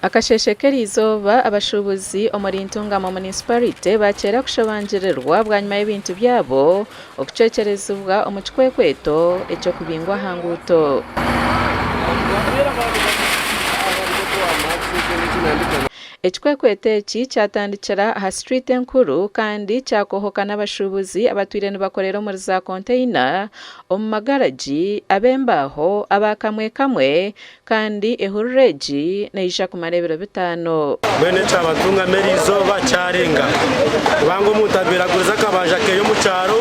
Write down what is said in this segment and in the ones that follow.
Akasheeshe k'eriizooba abashuubuzi omuri Ntungamo Munisiparite baakyera kushobangirirwa bwanyima y'ebintu byabo okucwekyerezibwa omu kikwekweto eky'okubingwa aha nguuto. Ekikwekweto eki kyatandikira aha sitwiti enkuru kandi kyakohoka n'abashuubuzi abatwire nibakorera omuri za konteyina, omu magaragi, ab'embaaho, aba kamwe kamwe Kandi ehururu egi neija kumara ebiro bitaano. Mbwenu ekyabatungamu eri izooba kyarenga, kubanga omuntu abaire agurize akabanja keye omu kyaro,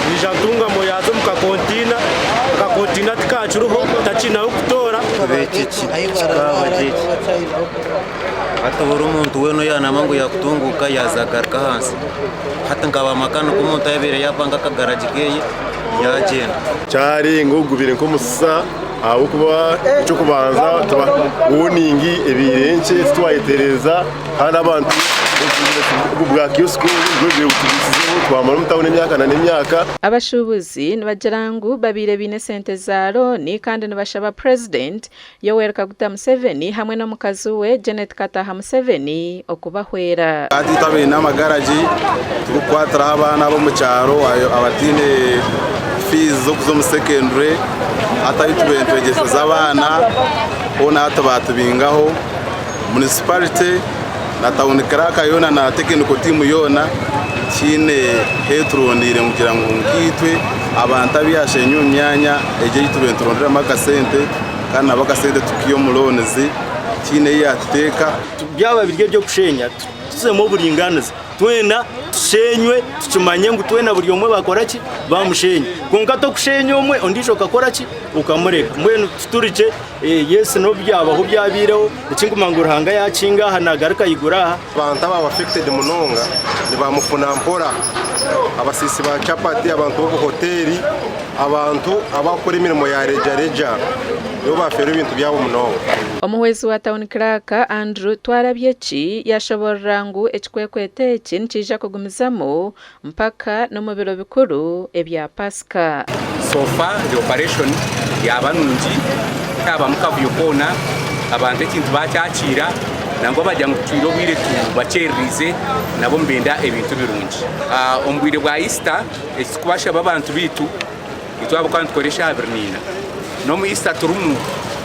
yaija Ntungamo yaaza omu kakontiina, akakontiina tikakiriho, takiine ah'okutoora. Beitu eki kikaaba gye hati buri omuntu weena oyanama ngu yakutunguuka yaaza agaruka ahansi. Hati nka ba makanika omuntu ayabaire yapanga akagaragi keye yagyenda. Kyarenga ogubire nk'omusisa. Ahabw'okuba eky'okubanza tuba warning ebaire nkye titwayetereeza kandi abantu obu bwa kiosk obu nibwo bubaire butubisizeho twamara omu tawuni emyaka na n'emyaka. Abashuubuzi nibagira ngu babaire baine esente za looni kandi nibashaba Purezidenti Yoweri Kaguta Museveni hamwe n'omukazi we Janet Kataha Museveni okubahwera. Hati itwe abaine amagaragi turikukwatiraho abaana ab'omu kyaro abataine fiizi z'okuza omu sekendure hati ahu tubaire nitwegyeseza abaana hoona hati baatubingaho. Munisiparite na tawuni kiraaka yoona na tekiniko tiimu yoona tihaine ahu eturondeire kugira ngu nkaitwe abantu abu yaashenyi omu myanya egi ei tubaire nituronderamu akasente kandi nabo akasente tukaiha omu loonizi tihaine ei yaatuteeka. Byaba biri eby'okushenya tuzemu oburingaaniza twena tushenywe tukimanye ngu twena buri omwe bakora ki bamushenya kwonka tokushenya omwe ondiijo okakora ki okamureka mbwenu tuturikye yes n'obu byabaho byabaireho ekinkumanya ngu Ruhanga yakinga aha nagaruka ayigura aha. Abantu abaaba affected munonga ni ba mufuna mpora, abasiisi ba chapati, abantu b'obuhoteeri, abantu abakukora emirimo ya rejareja nibo baafeerwa ebintu byabo munonga. Omuhwezi wa Town Clerk, Andrew Twarabyeki yashoborora ngu ekikwekweto eki nikiija kugumizamu mpaka n'omu biro bikuru ebya Pasika. So far the operation yaaba nungi tihabamu kavuyo koona, abantu ekintu baakyakiira nangwa bagira ngu tutwire obwire tubakyereriize nabo nibenda ebintu birungi. Omu bwire bwa Easter eki turikubashaba abantu baitu itwe ahabw'okuba nitukora eshaaha 24 n'omu Easter turimu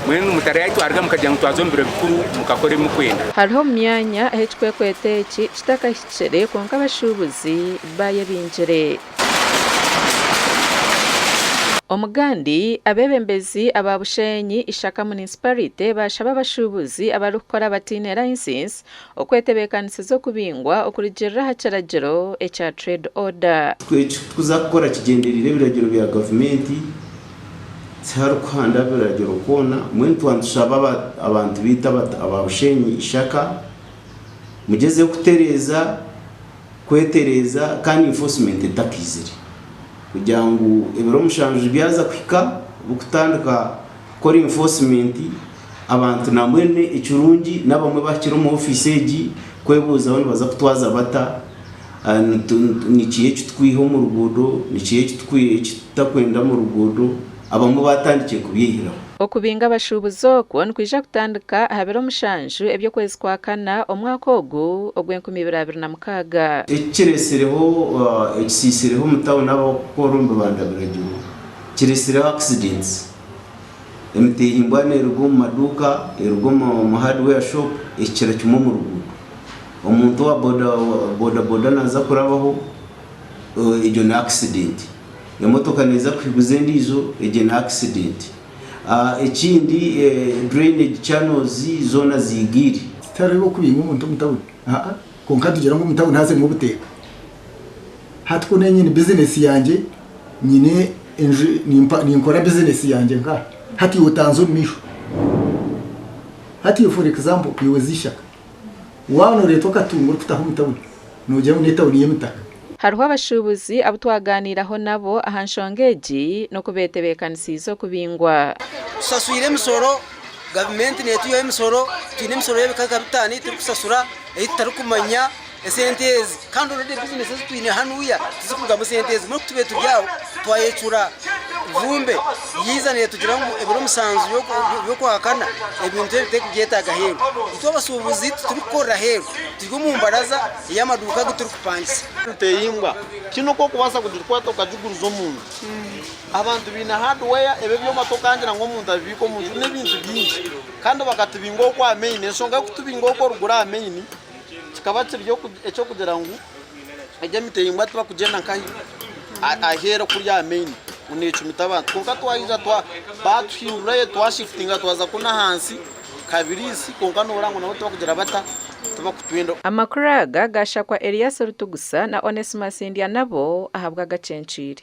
mbwenu mutaryaitwarira mukagira ngu twaza omu biro bikuru mukakora ebi murikwenda. Hariho omu myanya ahu ekikwekweto eki kitakahikire kwonka abashuubuzi baayebingire. Omugandi, abeebembezi aba Bushenyi Ishaka Munisiparite baashaba abashuubuzi abarikukora bataine layisinsi okwetebeekanisiza okubingwa okurugiirira aha kiragiro ekya Trade Order. Eki turikuza kukora kigyendereire ebiragiro bya gavumenti, tiharikuhanda biragiro kwona. Mbwenu twaba nitushaba abantu baitu aba Bushenyi Ishaka mugyezeho kutereeza, kwetereeza kandi enforcement etakaizire kugira ngu ebiro mushanju byaza kuhika bikutandika kukora enforcement abantu nambwenu ekirungi n'abamwe bahikire omu ofiisi egi kwebuuzaho nibaza kutwaza bata, nikiha eki tukwiha omu ruguudo, nikiha eki tutakwenda omu ruguudo, abamwe baatandikire kubyehiraho. Okubinga abashuubuzi okwo nikwija kutandika aha biro mushanju eby'okwezi kwa kana omwaka ogu ogw'enkumibiri abiri na mukaaga. Eki kiretsireho ekisiisireho omu tawuni abakukora omu bibanda biragiro kiretsireho accidents. Emitehimbwa neruga omu maduuka, eruga omu hardware shop ehikira kimwe omu ruguuto. Omuntu owa boda boda naza kurabaho egyo ni accident. Emotoka neeza kuhiguza endiijo egyo ni accident. Ekindi drainage channels zoona ziigaire. Tihariho kubinga omuntu omu tawuni aa kwonka nitugira ngu omu tawuni hazemu obuteeka. Hati ku nyine bizinesi yangye nyine enju ninkora bizinesi yangye nkaha hati iwe otanza omu maisho. Hati iwe for example iwe Zishaka waaba nooreetwa akatunga orikutaha omu tawuni noogira ngu n'etawuni y'emitaka. Hariho abashuubuzi abu twagaaniiraho nabo aha nshonga egi n'oku beetebeekanisiize okubingwa. Tusaswire emisoro, gavumenti neetwihaho emisoro, twine emisoro y'ebika nka bitaano ei turikusasura ei tutarikumanya esente ezi kandi already bizinesi ezi twine hanuya tizikurugamu esente ezi mbwenu ku tubaire turi aho twayecura. Vumbe yaiza netugira ngu ebiro musanju by'okwakana ebintu ebi terikubyetaaga aheeru. Itwe abashuubuzi titurikukorera aheeru, turi omu mbaraza ey'amaduuka agu turikupangisa. Emiteyimbwa tihaine oku orikubaasa kugikwata okagiguriza omuntu. Abantu baine hardware, ebi ebyoma tokangira ngu omuntu abibiike omu nju n'ebintu bingi. Kandi bakatubinga okwo aha main. Enshonga y'okutubinga okwo oruguru aha main kikaba kiri eky'okugira ngu egyo emiteyimbwa tibakugyenda nkahi aheeru kuri aha main ngu necumita abantu. Kwonka twaija batuhindurayo twashifutinga twaza kunu ahansi Kabiriisi kwonka noreeba ngu nabo tibakugira bata tibakutwenda. Amakuru aga gashakwa Elias Rutugusa na Onesmus Ndyanabo ahabw'agacenciire.